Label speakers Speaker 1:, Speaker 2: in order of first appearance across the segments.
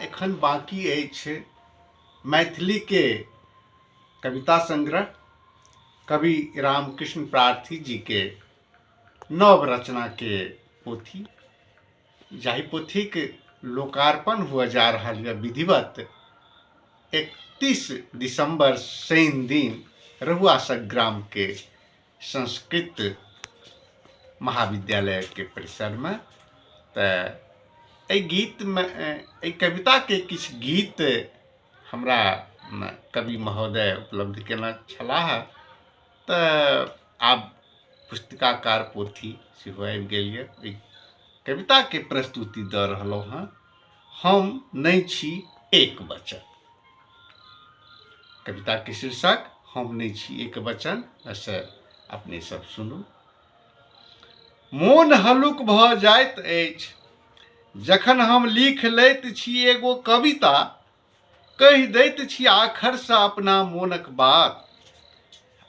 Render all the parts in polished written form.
Speaker 1: एखन बाँकी अछि मैथिलीके कविता संग्रह कवि रामकृष्ण प्रार्थी जीके नव रचनाके पोथी, जाहि पोथीके लोकार्पण हुअ जा रहल यऽ विधिवत 31 दिसंबर शनि दिन रहुआ ग्रामके संस्कृत महाविद्यालयके परिसरमे। तऽ एहि गीतमे, एहि कविताके किछु गीत हमरा कवि महोदय उपलब्ध केने छलाह, तऽ आब पुस्तिकाकार पोथी सेहो आबि गेल यऽ। ओहि कविताके प्रस्तुति दऽ रहलहुँ हँ। हम नहि छी एक वचन। कविताके शीर्षक हम नहि छी एक वचन। से अपने सब सुनू। मोन हल्लुक भऽ जाइत अछि जखन हम लिख लैत छी एगो कविता, कहि दैत छी आखरसँ अपना मोनक बात।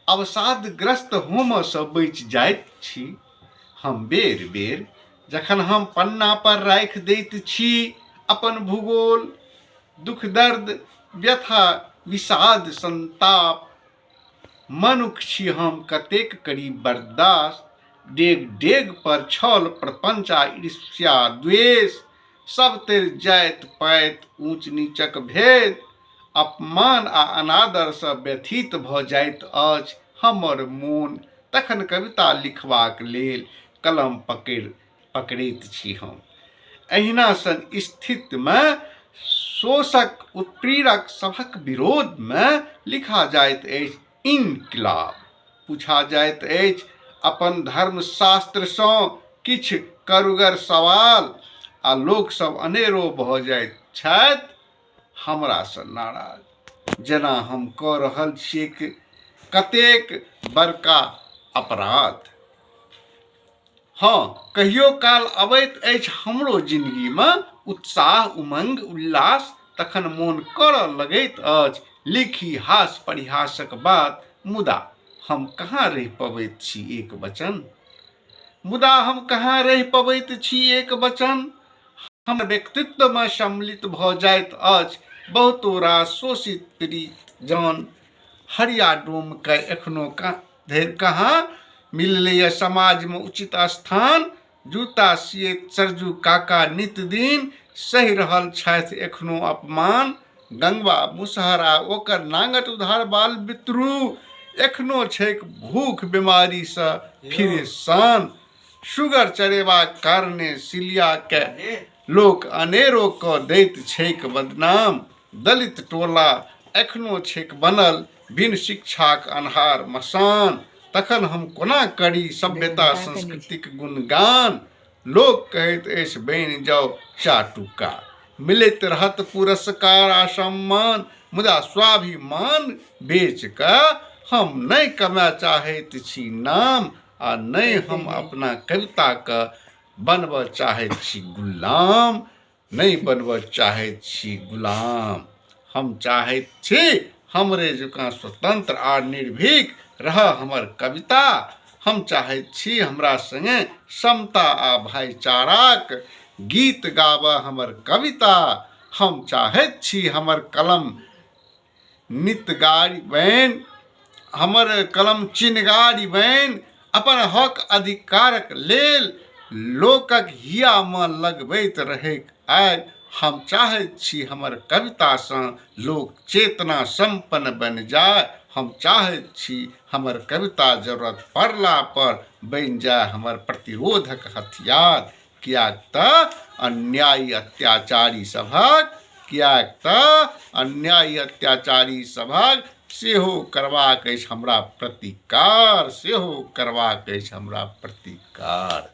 Speaker 1: अवसादग्रस्त होमऽसँ बचि जाइत छी हम बेर बेर जखन हम पन्ना पर राखि दैत छी अपन भूगोल, दुख दर्द, व्यथा, विषाद, संताप। मनुख छी हम, कतेक करी बर्दाश्त। डेग डेग पर छल प्रपंच आ ईर्ष्या द्वेष, सब तर जाइत पाइत ऊँच नीचक भेद, अपमान आ अनादरसँ व्यथित भऽ जाइत अछि हमर मोन। तखन कविता लिखबाक लेल कलम पकड़ैत छी हम। एहिना सन स्थितिमे शोषक उत्पीड़क सभक विरोधमे लिखा जाइत अछि इनकिलाब। पूछा जाइत अछि अपन धर्मशास्त्रसँ किछु करुगर सवाल, आ लोकसभ अनेरो भऽ जाइत छथि हमरासँ नाराज, जेना हम कऽ रहल छियैक कतेक बड़का अपराध। हँ, कहियो काल अबैत अछि हमरो जिनगीमे उत्साह, उमंग, उल्लास, तखन मोन करऽ लगैत अछि लिखी हास परिहासक बात। मुदा हम कहाँ रहि पबैत छी एक वचन? मुदा हम कहाँ रहि पबैत छी एक वचन? हमर व्यक्तित्वमे सम्मिलित भऽ जाइत अछि बहुतो रास शोषित पीड़ित जन। हरिया डोमके एखनो धरि कहाँ मिललैए समाजमे उचित स्थान? जूता सियैत सरजू काका नित दिन सहि रहल छथि एखनो अपमान। गंगवा मुसहर आ ओकर नांगट उधार बाल बितरू एखनो छैक भूख बीमारीसँ फिरेशान। सुगर चरेबाक कारणे सिलियाके लोक अनेरो कऽ दैत छैक बदनाम। दलित टोला एखनो छैक बनल बिन शिक्षाक अन्हार मसान। तखन हम कोना करी सभ्यता संस्कृतिक गुणगान? लोक कहैत अछि बनि जाउ चाटुकार, मिलैत रहत पुरस्कार आ सम्मान। मुदा स्वाभिमान बेच कऽ हम नहि कमाय चाहैत छी नाम, आ नहि हम अपना कविताके बनबऽ चाहैत छी गुलाम, नहि बनबऽ चाहैत छी गुलाम। हम चाहैत छी हमरे जकाँ स्वतंत्र आ निर्भीक रह हमर कविता। हम चाहैत छी हमरा संगे समता आ भाईचाराक गीत गाबऽ हमर कविता। हम चाहैत छी हमर कलम नित गाड़ी बनि, हमर कलम चिनगारी बनि अपन हक अधिकारक लेल लोकक हियामे लगबैत रहैक आगि। हम चाहैत छी हमर कवितासँ लोक चेतना सम्पन्न बनि जाय। हम चाहैत छी हमर कविता जरूरत पड़ला पर बनि जाय हमर प्रतिरोधक हथियार। किएक तऽ अन्यायी अत्याचारी सभक, किएक तऽ अन्यायी अत्याचारी सभक सेहो करबाक अछि हमरा प्रतिकार, सेहो करबाक अछि हमरा प्रतिकार।